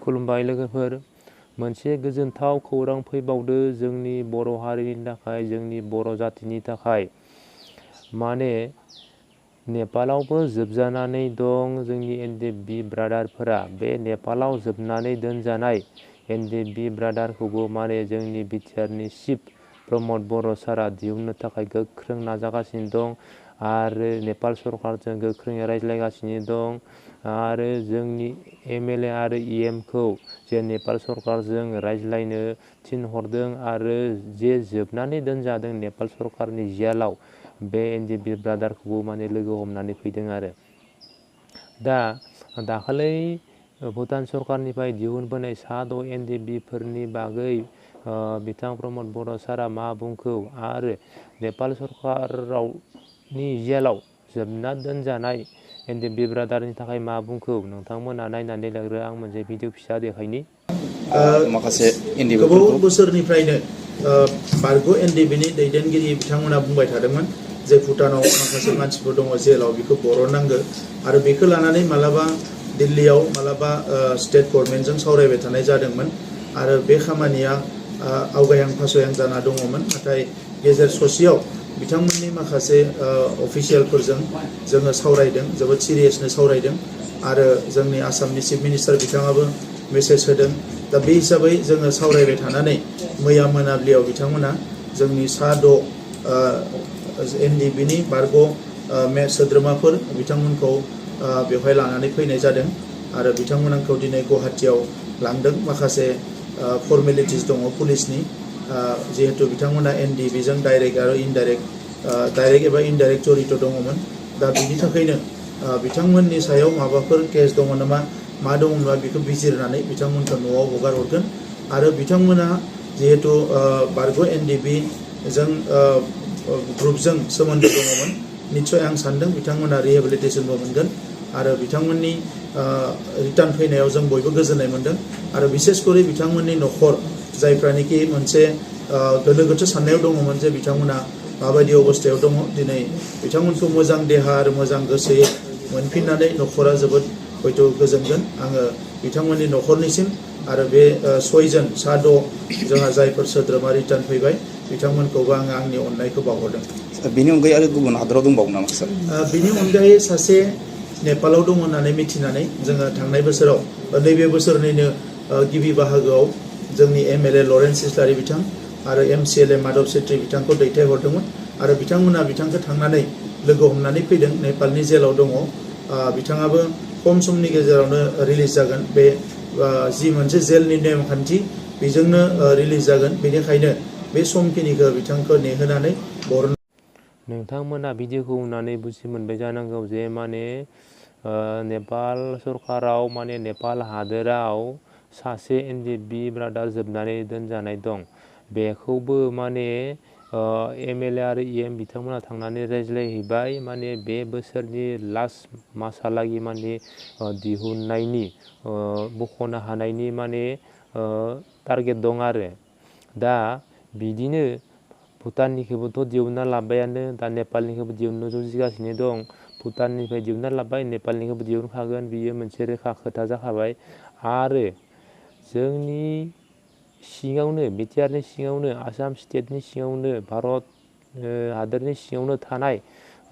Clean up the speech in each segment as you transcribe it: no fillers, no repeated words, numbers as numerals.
खुलुमबाय लोगोफोर, मोनसे गोजोनथाव खौरां फैबावदो जोंनि बर' हारिनि थाखाय, जोंनि बर' जातिनि थाखाय। माने नेपालावबो जोबजानानै दं जोंनि NDFB ब्रादारफोरा। बे नेपालाव जोबनानै दोनजानाय NDFB ब्रादारखौबो माने जोंनि बिटिआरनि चिफ प्रमद बर' सारा दिहुननो थाखाय गोख्रों नाजागासिनो दं आरो नेपाल सरकारजों गोख्रोङै रायज्लायगासिनो दं आरो जोंनि MLA आरो EM खौ जे नेपाल सरकारजों रायज्लायनो थिनहरदों आरो जे जोबनानै दोनजादों नेपाल सरकारनि जेलाव बे NDFB ब्रादारखौबो माने लोगो हमनानै फैदों आरो। दा दाखालै भुटान सरकारनिफ्राय दिहुनबोनाय 6 NDFB फोरनि बागै बिथां प्रमद बर' सारा मा बुंखौ आरो नेपाल सरकारावनि जेलाव जोबना दोनजानाय NDFB ब्रादारनि थाखाय मा बुंखौ नोंथांमोना नायनानै लाग्रो। आं मोनसे भिडिअ फिसा देखायनि। माखासे गोबाव बोसोरनिफ्रायनो बारग' NDFBनि दैदेनगिरि बिथांमोना बुंबाय थादोंमोन जे भुटानाव माखासे मानसिफोर दङ जेलाव, बेखौ बरननांगौ आरो बेखौ लानानै मालाबा दिल्लीयाव मालाबा स्टेट गभर्नमेन्टजों सावरायबाय थानाय जादोंमोन आरो बे खामानिया आवगायहां फासयहां जाना दङमोन। नाथाय गेजेर ससेयाव बिथांमोननि माखासे अफिसियेलफोरजों जोङो सावरायदों, जोबोद सिरियासनो सावरायदों आरो जोंनि आसामनि चिफ मिनिस्टार बिथाङाबो मेसेज होदों। दा बे हिसाबै जोङो सावरायबाय थानानै मैया मोनाबिलियाव बिथांमोना जोंनि 6 NDFBनि बारग' सोद्रोमाफोर बिथांमोनखौ बेवहाय लानानै फैनाय जादों आरो बिथांमोनखौ दिनै गुवाहाटियाव लांदों। माखासे फर्मेलिटिस दङ पुलिसनि, जिहेतु बिथांमोना NDFBजों डाइरेक्ट आरो इनडाइरेक्ट, डाइरेक्ट एबा इनडाइरेक्ट जड़ित दङमोन। दा बिनि थाखायनो बिथांमोननि सायाव माबाफोर केस दङ नामा मा दङब्ला बेखौ बिजिरनानै बिथांमोनखौ न'आव हगार हरगोन आरो बिथांमोना जिहेतु बारग' NDFBजों ग्रुपजों सोमोन्दो दङमोन, निस्सय आं सान्दों बिथांमोना रिहेबिलिटेसनबो मोनगोन आरो बिथांमोननि रिटार्न फैनायाव जों बयबो गोजोननाय मोनदों आरो बिसेसकरि बिथांमोननि न'खर जायफ्रानोखि मोनसे गोनो गोथो साननायाव दङमोन जे बिथांमोना माबायदि अबस्थायाव दङ, दिनै बिथांमोनखौ मोजां देहा आरो मोजां गोसोयै मोनफिननानै न'खरा जोबोद हयथ' गोजोनगोन। आङो बिथांमोननि न'खरनिसिम आरो बे 6 जोंहा जायफोर सोद्रोमा रिटार्न फैबाय बिथांमोनखौबो आङो आंनि अननायखौ बावहरदों। बेनि अनगायै आरो गुबुन हादराव दंबावो नामा सार? बेनि अनगायै सासे नेपालाव दङ होननानै मिथिनानै जोङो थांनाय बोसोराव नैबे बोसोरनिनो गिबि बाहागोआव जोंनि MLA लरेन्स इस्लारि बिथां आरो MCLA माधव सेट्रि बिथांखौ दैथायहरदोंमोन आरो बिथांमोना बिथांखौ थांनानै लोगो हमनानै फैदों। नेपालनि जेलाव दङ, बिथाङाबो खम समनि गेजेरावनो रिलिज जागोन। बे जि मोनसे जेलनि नेमखान्थि बेजोंनो रिलिज जागोन, बेनिखायनो बे समखिनिखौ बिथांखौ नेहोनानै बरन। नोंथांमोना भिडिअखौ नुनानै बुजि मोनबाय जानांगौ जे माने नेपाल सरकाराव माने नेपाल हादोराव सासे NDFB ब्रादार जोबनानै दोनजानाय दं। बेखौबो माने MLA आरो EM बिथांमोना थांनानै रायज्लायहैबाय। माने बे बोसोरनि लास्ट मासहालागै माने दिहुननायनि बख'नो हानायनि माने टारगेट दं आरो। दा बिदिनो भुटाननिखौबोथ' दिहुनना लाबायानो, दा नेपालनिखौबो दिहुननो जुजिगासिनो दं। भुटाननिफ्राय दिहुनना लाबाय, नेपालनिखौबो दिहुनखागोन, बियो मोनसे रोखा खोथा जाखाबाय। आरो जोंनि सिङावनो बिटिआरनि सिङावनो, आसाम स्टेटनि सिङावनो, भारत हादोरनि सिङावनो थानाय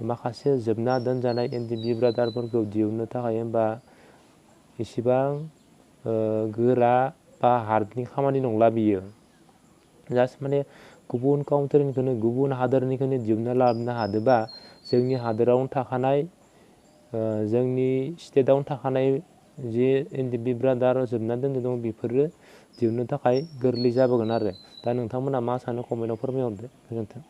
माखासे जोबना दोनजानाय NDFB ब्रादारफोरखौ दिहुननो थाखाय होनबा इसेबां गोरा बा हार्डनि खामानि नंला बियो। जास्ट माने गुबुन काउन्ट्रिनिखौनो, गुबुन हादोरनिखौनो दिहुनना लाबोनो हादोंबा जोंनि हादोरावनो थाखानाय, जोंनि स्टेटआवनो थाखानाय जे NDFB ब्रादार जोबना दोननाय दं बेफोरो दिहुननो थाखाय गोरलै जाबोगोन आरो। दा नोंथांमोना मा सानो कमेन्टआव फोरमायहरदो। गोजोन्थों।